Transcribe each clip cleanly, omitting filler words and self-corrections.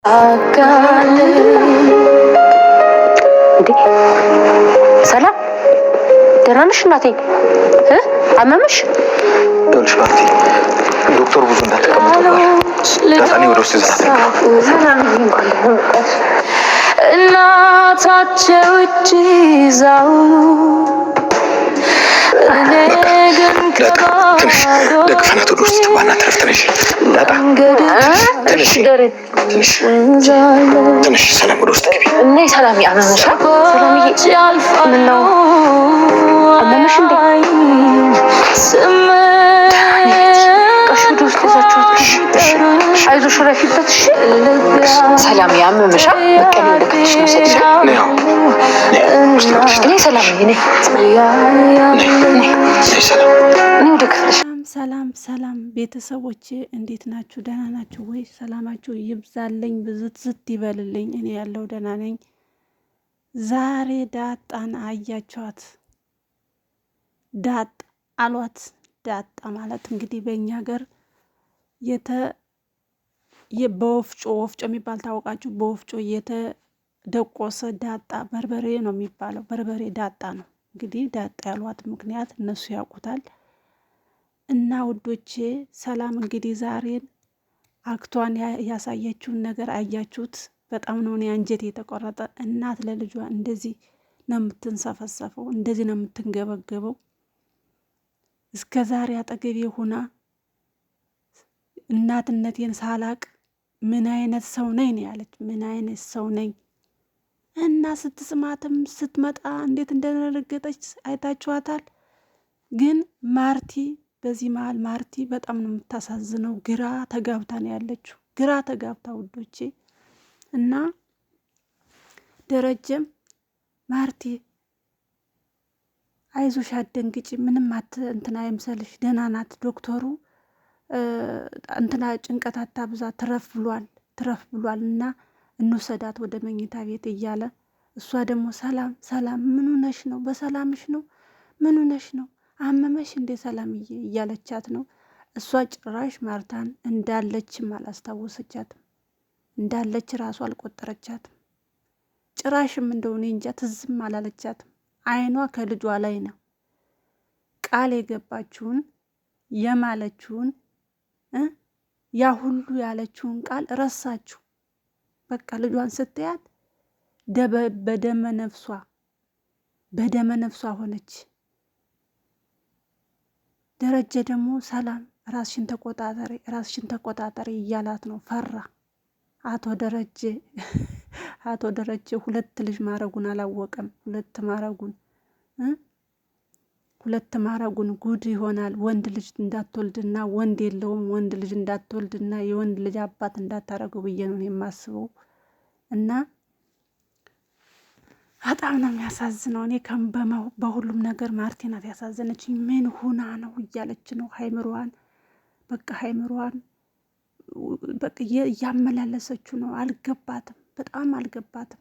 እንዴ ሰላም፣ ደህና ነሽ እናቴ? አመመሽ? ይኸውልሽ ባርቲ፣ ዶክተሩ ብዙ እንዳትቀመጥ ብሏል። ዳጣኔ ወደ ውስጥ ይዘናት። ሰላም፣ እንኳን ደህና መጣሽ። እናታቸው እጅ ይዛው እኔ ግን ትንሽ ደግፈናት ወደ ውስጥ ትግባና ትረፍ። ትንሽ ዳጣ፣ ትንሽ ትንሽ ትንሽ ሰላም፣ ወደ ውስጥ ግቢ። እኔ ሰላም፣ አመመሽ? ሰላምዬ፣ ምነው አመመሽ እንዴ? ቀሽ ወደ ውስጥ ይዛችኋት። አይዞሽ፣ ረፊበት። እሺ ሰላም፣ ያመመሻ? በቃ እኔ ወደ ክፍልሽ ነው ሰድሻ። ነይ አሁን፣ ነይ ውስጥ ገብተሽ። እኔ ሰላም፣ እኔ ነይ ሰላም። እኔ ወደ ክፍልሽ። ሰላም ሰላም ቤተሰቦቼ፣ እንዴት ናችሁ? ደህና ናችሁ ወይ? ሰላማችሁ ይብዛልኝ፣ ብዝት ዝት ይበልልኝ። እኔ ያለው ደህና ነኝ። ዛሬ ዳጣን አያችኋት? ዳጣ አሏት። ዳጣ ማለት እንግዲህ በእኛ ሀገር በወፍጮ፣ ወፍጮ የሚባል ታወቃችሁ? በወፍጮ የተደቆሰ ዳጣ በርበሬ ነው የሚባለው። በርበሬ ዳጣ ነው እንግዲህ። ዳጣ ያሏት ምክንያት እነሱ ያውቁታል። እና ውዶቼ፣ ሰላም እንግዲህ ዛሬን አክቷን ያሳየችውን ነገር አያችሁት። በጣም ነው እኔ አንጀቴ የተቆረጠ። እናት ለልጇ እንደዚህ ነው የምትንሰፈሰፈው፣ እንደዚህ ነው የምትንገበገበው። እስከ ዛሬ አጠገቤ ሆና እናትነቴን ሳላቅ ምን አይነት ሰው ነኝ ነው ያለች። ምን አይነት ሰው ነኝ? እና ስትስማትም ስትመጣ እንዴት እንደረገጠች አይታችኋታል። ግን ማርቲ በዚህ መሀል ማርቲ በጣም ነው የምታሳዝነው። ግራ ተጋብታ ነው ያለችው፣ ግራ ተጋብታ ውዶቼ። እና ደረጀም ማርቲ አይዞሽ፣ አትደንግጪ፣ ምንም እንትን አይምሰልሽ፣ ደህና ናት፣ ዶክተሩ እንትና ጭንቀት አታብዛ፣ ትረፍ ብሏል፣ ትረፍ ብሏል እና እንውሰዳት ወደ መኝታ ቤት እያለ፣ እሷ ደግሞ ሰላም ሰላም፣ ምን ሆነሽ ነው? በሰላምሽ ነው? ምን ሆነሽ ነው? አመመሽ እንዴ ሰላምዬ? እያለቻት ነው። እሷ ጭራሽ ማርታን እንዳለችም አላስታወሰቻትም፣ እንዳለች ራሱ አልቆጠረቻትም። ጭራሽም እንደሆነ እንጃ ትዝም አላለቻትም። አይኗ ከልጇ ላይ ነው። ቃል የገባችውን የማለችውን ያ ሁሉ ያለችውን ቃል ረሳችሁ። በቃ ልጇን ስትያት በደመ ነፍሷ በደመ ነፍሷ ሆነች። ደረጀ ደግሞ ሰላም ራስሽን ተቆጣጠሪ፣ ራስሽን ተቆጣጠሪ እያላት ነው። ፈራ አቶ ደረጀ። አቶ ደረጀ ሁለት ልጅ ማረጉን አላወቀም። ሁለት ማረጉን፣ ሁለት ማረጉን ጉድ ይሆናል። ወንድ ልጅ እንዳትወልድና ወንድ የለውም፣ ወንድ ልጅ እንዳትወልድና የወንድ ልጅ አባት እንዳታረገው ብዬ ነው የማስበው። እና በጣም ነው የሚያሳዝነው። እኔ ከም በሁሉም ነገር ማርቲ ናት ያሳዘነችኝ። ምን ሁና ነው እያለች ነው ሀይምሯን፣ በቃ ሀይምሯን በቃ እያመላለሰችው ነው። አልገባትም፣ በጣም አልገባትም።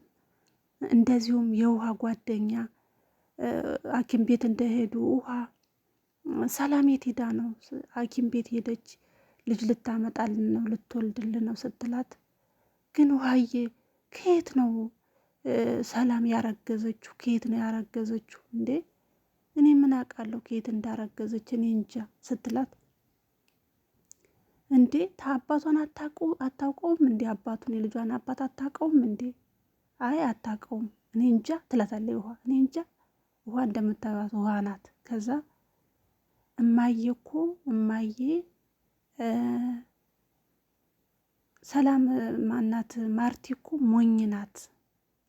እንደዚሁም የውሃ ጓደኛ ሐኪም ቤት እንደሄዱ ውሃ ሰላም የት ሄዳ ነው? ሐኪም ቤት ሄደች፣ ልጅ ልታመጣልን ነው፣ ልትወልድልን ነው ስትላት፣ ግን ውሃዬ ከየት ነው ሰላም ያረገዘችው? ከየት ነው ያረገዘችው እንዴ? እኔ ምን አውቃለሁ ከየት እንዳረገዘች፣ እኔ እንጃ ስትላት፣ እንዴ አባቷን አታውቀውም እንዴ? አባቱን፣ የልጇን አባት አታውቀውም እንዴ? አይ አታውቀውም፣ እኔ እንጃ ትላታለች ውሃ። እኔ እንጃ። ውሃ እንደምታዩት ውሃ ናት። ከዛ እማዬ እኮ እማዬ ሰላም ማናት ማርቲ እኮ ሞኝ ናት፣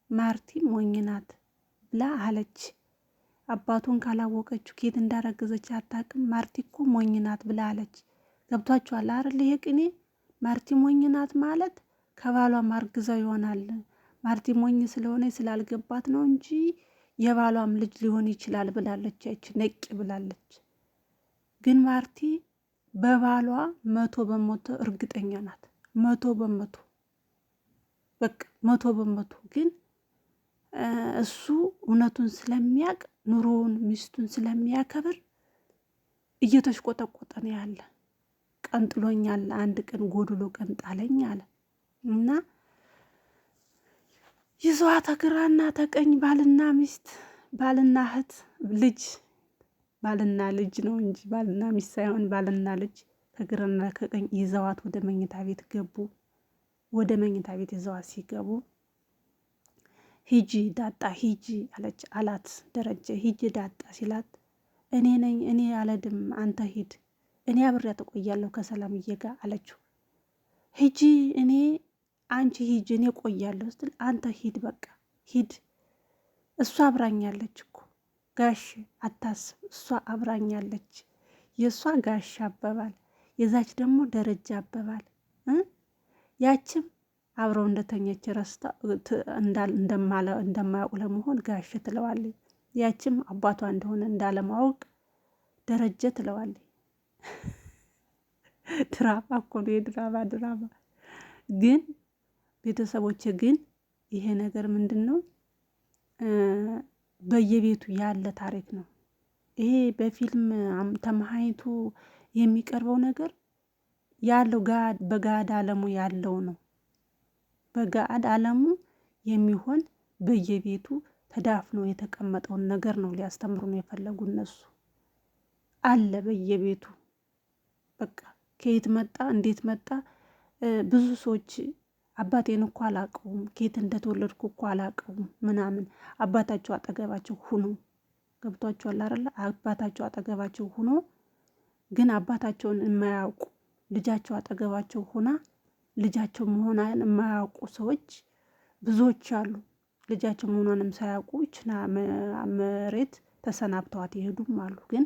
ማርቲ ሞኝ ናት ብላ አለች። አባቱን ካላወቀችው ከየት እንዳረገዘች አታውቅም። ማርቲ እኮ ሞኝ ናት ብላ አለች። ገብቷችኋል አይደል? ይሄ ቅኔ ማርቲ ሞኝ ናት ማለት ከባሏ ማርግዛው ይሆናል። ማርቲ ሞኝ ስለሆነ ስላልገባት ነው እንጂ የባሏም ልጅ ሊሆን ይችላል ብላለች። ያች ነቅ ብላለች። ግን ማርቲ በባሏ 100% እርግጠኛ ናት። 100%፣ በቃ 100%። ግን እሱ እውነቱን ስለሚያውቅ፣ ኑሮውን ሚስቱን ስለሚያከብር እየተሽቆጠቆጠ ነው ያለ። ቀንጥሎኛል፣ አንድ ቀን ጎድሎ ቀን ጣለኝ አለ። እና ይዘዋ ተግራና ተቀኝ ባልና ሚስት ባልና እህት ልጅ ባልና ልጅ ነው እንጂ ባልና ሚስት ሳይሆን ባልና ልጅ ከግራና ከቀኝ ይዘዋት ወደ መኝታ ቤት ገቡ። ወደ መኝታ ቤት ይዘዋት ሲገቡ ሂጂ ዳጣ ሂጂ አለች አላት ደረጀ። ሂጂ ዳጣ ሲላት እኔ ነኝ እኔ አልሄድም፣ አንተ ሂድ፣ እኔ አብሬያት እቆያለሁ ከሰላምዬ ጋር አለችው። ሂጂ እኔ አንቺ ሂጂ እኔ እቆያለሁ ስትል አንተ ሂድ በቃ ሂድ፣ እሷ አብራኛለች እኮ ጋሽ አታስብ፣ እሷ አብራኛለች። የእሷ ጋሽ አበባል የዛች ደግሞ ደረጃ አበባል ያችም አብረው እንደተኘች ረስታ እንደማያውቁ ለመሆን ጋሽ ትለዋለች። ያችም አባቷ እንደሆነ እንዳለማወቅ ደረጀ ትለዋለች። ድራማ እኮ ነው፣ የድራማ ድራማ። ግን ቤተሰቦች ግን ይሄ ነገር ምንድን ነው? በየቤቱ ያለ ታሪክ ነው። ይሄ በፊልም ተመሃይቱ የሚቀርበው ነገር ያለው በጋድ አለሙ ያለው ነው። በጋድ አለሙ የሚሆን በየቤቱ ተዳፍኖ የተቀመጠውን ነገር ነው ሊያስተምሩ ነው የፈለጉ እነሱ። አለ በየቤቱ በቃ ከየት መጣ እንዴት መጣ? ብዙ ሰዎች አባቴን እኮ አላቀውም፣ ከየት እንደተወለድኩ እኮ አላቀውም ምናምን አባታቸው አጠገባቸው ሁኖ ገብቷቸዋል አይደለ? አባታቸው አጠገባቸው ሁኖ ግን አባታቸውን የማያውቁ ልጃቸው አጠገባቸው ሆና ልጃቸው መሆኗን የማያውቁ ሰዎች ብዙዎች አሉ። ልጃቸው መሆኗንም ሳያውቁ ይችና መሬት ተሰናብተዋት የሄዱም አሉ። ግን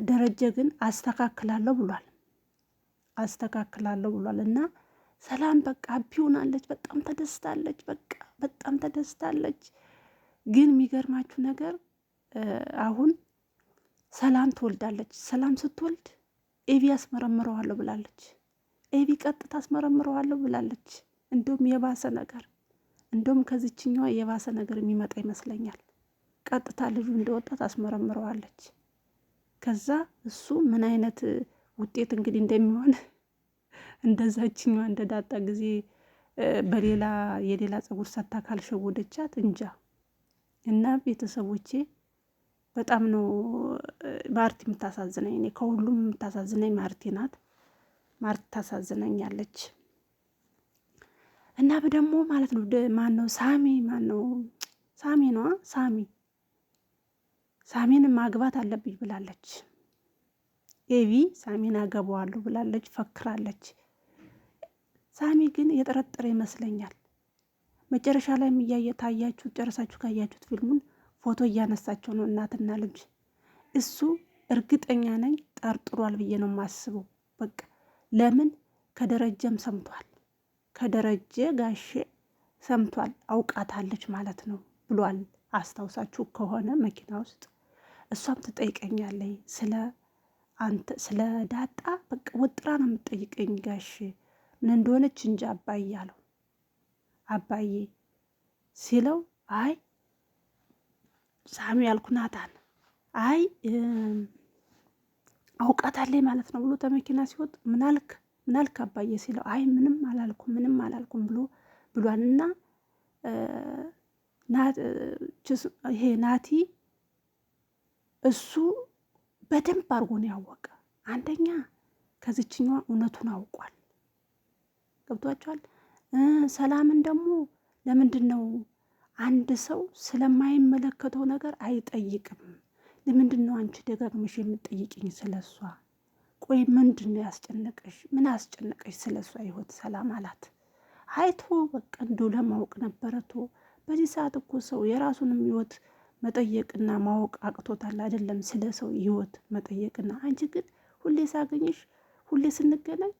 ደረጀ ግን አስተካክላለሁ ብሏል። አስተካክላለሁ ብሏል እና ሰላም በቃ happy ሆናለች። በጣም ተደስታለች። በቃ በጣም ተደስታለች። ግን የሚገርማችሁ ነገር አሁን ሰላም ትወልዳለች። ሰላም ስትወልድ ኤቢ አስመረምረዋለሁ ብላለች። ኤቢ ቀጥታ አስመረምረዋለሁ ብላለች። እንደውም የባሰ ነገር እንደውም ከዚችኛዋ የባሰ ነገር የሚመጣ ይመስለኛል። ቀጥታ ልጁ እንደወጣ ታስመረምረዋለች። ከዛ እሱ ምን አይነት ውጤት እንግዲህ እንደሚሆን እንደዛችኛዋ እንደ ዳጣ ጊዜ በሌላ የሌላ ፀጉር ሰታ ካልሸወደቻት እንጃ። እና ቤተሰቦቼ በጣም ነው ማርቲ የምታሳዝነኝ። እኔ ከሁሉም የምታሳዝነኝ ማርቲ ናት። ማርቲ ታሳዝነኛለች። እና ደግሞ ማለት ነው ማን ነው ሳሚ፣ ማን ነው ሳሚ ነዋ። ሳሚ ሳሚን ማግባት አለብኝ ብላለች። ኤቪ ሳሚን አገባዋለሁ ብላለች፣ ፈክራለች። ሳሚ ግን የጠረጠረ ይመስለኛል። መጨረሻ ላይ እያየ ታያችሁ፣ ጨረሳችሁ ካያችሁት ፊልሙን ፎቶ እያነሳቸው ነው እናትና ልጅ። እሱ እርግጠኛ ነኝ ጠርጥሯል ብዬ ነው የማስበው። በቃ ለምን ከደረጀም ሰምቷል፣ ከደረጀ ጋሼ ሰምቷል፣ አውቃታለች ማለት ነው ብሏል። አስታውሳችሁ ከሆነ መኪና ውስጥ እሷም ትጠይቀኛለች ስለ አንተ ስለ ዳጣ በቃ ወጥራ ነው የምትጠይቀኝ ጋሼ ምን እንደሆነች እንጂ አባዬ አለው። አባዬ ሲለው አይ ሳሚ ያልኩ ናታን አይ አውቃታለች ማለት ነው ብሎ ተመኪና ሲወጥ ምናልክ ምናልክ አባዬ ሲለው አይ ምንም አላልኩም ምንም አላልኩም ብሎ ብሏልና ይሄ ናቲ እሱ በደንብ አድርጎ ነው ያወቀ። አንደኛ ከዚችኛዋ እውነቱን አውቋል። ገብቷቸዋል። ሰላምን ደግሞ ለምንድን ነው አንድ ሰው ስለማይመለከተው ነገር አይጠይቅም? ለምንድን ነው አንቺ ደጋግመሽ የምትጠይቅኝ ስለሷ? ቆይ ምንድን ነው ያስጨነቀሽ? ምን አስጨነቀሽ ስለሷ ህይወት? ሰላም አላት። አይቶ በቃ እንዲሁ ለማወቅ ነበረ። ቶ በዚህ ሰዓት እኮ ሰው የራሱንም ህይወት መጠየቅና ማወቅ አቅቶታል። አይደለም ስለ ሰው ህይወት መጠየቅና። አንቺ ግን ሁሌ ሳገኝሽ፣ ሁሌ ስንገናኝ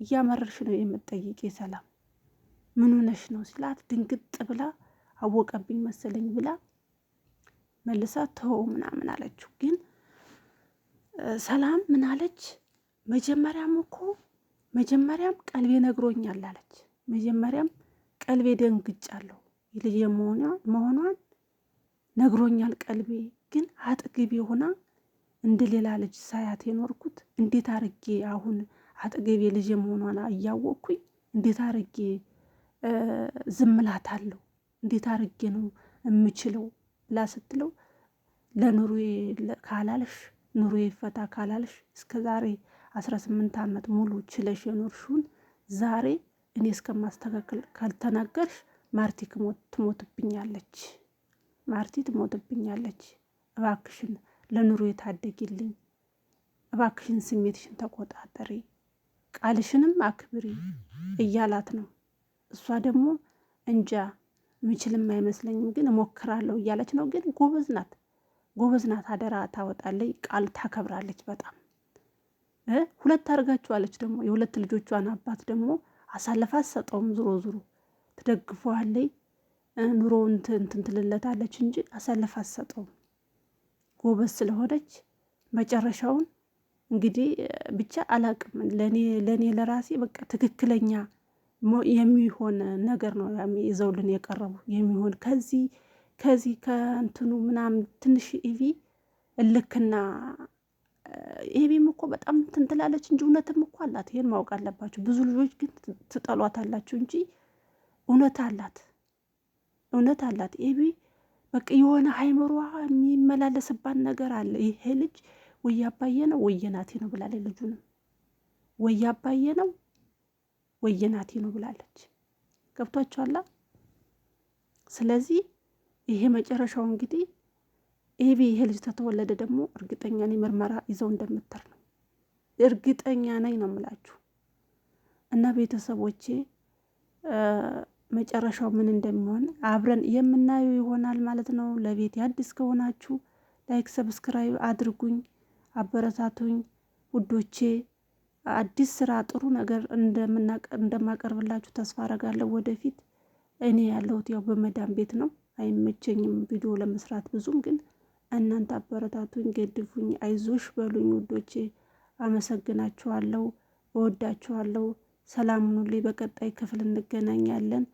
እያመረርሽ ነው የምትጠይቂ። ሰላም ምን ሆነሽ ነው ሲላት ድንግጥ ብላ አወቀብኝ መሰለኝ ብላ መልሳ ተው ምናምን አለችው። ግን ሰላም ምን አለች? መጀመሪያም እኮ መጀመሪያም ቀልቤ ነግሮኛል አለች። መጀመሪያም ቀልቤ ደንግጫለሁ ልጄ መሆኗን ነግሮኛል ቀልቤ። ግን አጥግቤ ሆና እንደ ሌላ ልጅ ሳያት የኖርኩት እንዴት አርጌ አሁን አጠገቤ ልጄ መሆኗን እያወቅኩኝ እንዴት አርጌ ዝም እላታለሁ? እንዴት አርጌ ነው የምችለው ብላ ስትለው ለኑሮ ካላልሽ፣ ኑሮ ይፈታ ካላልሽ፣ እስከ ዛሬ 18 ዓመት ሙሉ ችለሽ የኖርሽውን ዛሬ እኔ እስከማስተካከል ካልተናገርሽ ማርቲ ትሞትብኛለች፣ ማርቲ ትሞትብኛለች። እባክሽን ለኑሮ የታደጊልኝ፣ እባክሽን ስሜትሽን ተቆጣጠሪ፣ ቃልሽንም አክብሪ እያላት ነው። እሷ ደግሞ እንጃ ምችልም አይመስለኝም ግን እሞክራለሁ እያለች ነው። ግን ጎበዝ ናት፣ ጎበዝ ናት። አደራ ታወጣለች፣ ቃል ታከብራለች። በጣም ሁለት አድርጋችኋለች። ደግሞ የሁለት ልጆቿን አባት ደግሞ አሳልፋ አትሰጠውም። ዞሮ ዞሮ ትደግፈዋለች፣ ኑሮውን እንትን ትልለታለች እንጂ አሳልፋ አትሰጠውም። ጎበዝ ስለሆነች መጨረሻውን እንግዲህ ብቻ አላቅም። ለእኔ ለራሴ በቃ ትክክለኛ የሚሆን ነገር ነው ይዘውልን የቀረቡ የሚሆን ከዚህ ከእንትኑ ምናምን ትንሽ ኢቪ እልክና ኤቢም እኮ በጣም እንትን ትላለች እንጂ እውነትም እኮ አላት። ይሄን ማወቅ አለባችሁ። ብዙ ልጆች ግን ትጠሏታላችሁ እንጂ እውነት አላት፣ እውነት አላት። ኤቢ በቃ የሆነ ሀይምሯ የሚመላለስባት ነገር አለ። ይሄ ልጅ ወይ አባዬ ነው ወይ ናቴ ነው ብላለች። ልጁንም ወይ አባዬ ነው ወይ ናቴ ነው ብላለች። ገብቷችኋላ? ስለዚህ ይሄ መጨረሻው እንግዲህ ኤቢ ይሄ ልጅ ተተወለደ ደግሞ እርግጠኛ ነኝ ምርመራ ይዘው እንደምትር ነው። እርግጠኛ ነኝ ነው የምላችሁ። እና ቤተሰቦቼ መጨረሻው ምን እንደሚሆን አብረን የምናየው ይሆናል ማለት ነው። ለቤት አዲስ ከሆናችሁ like፣ subscribe አድርጉኝ፣ አበረታቱኝ ውዶቼ። አዲስ ስራ ጥሩ ነገር እንደማቀርብላችሁ ተስፋ አረጋለሁ ወደፊት። እኔ ያለሁት ያው በመዳም ቤት ነው፣ አይመቸኝም ቪዲዮ ለመስራት ብዙም ግን እናንተ አበረታቱኝ፣ ገድፉኝ፣ አይዞሽ በሉኝ ውዶቼ። አመሰግናችኋለሁ፣ እወዳችኋለሁ። ሰላም ሁኑልኝ። በቀጣይ ክፍል እንገናኛለን።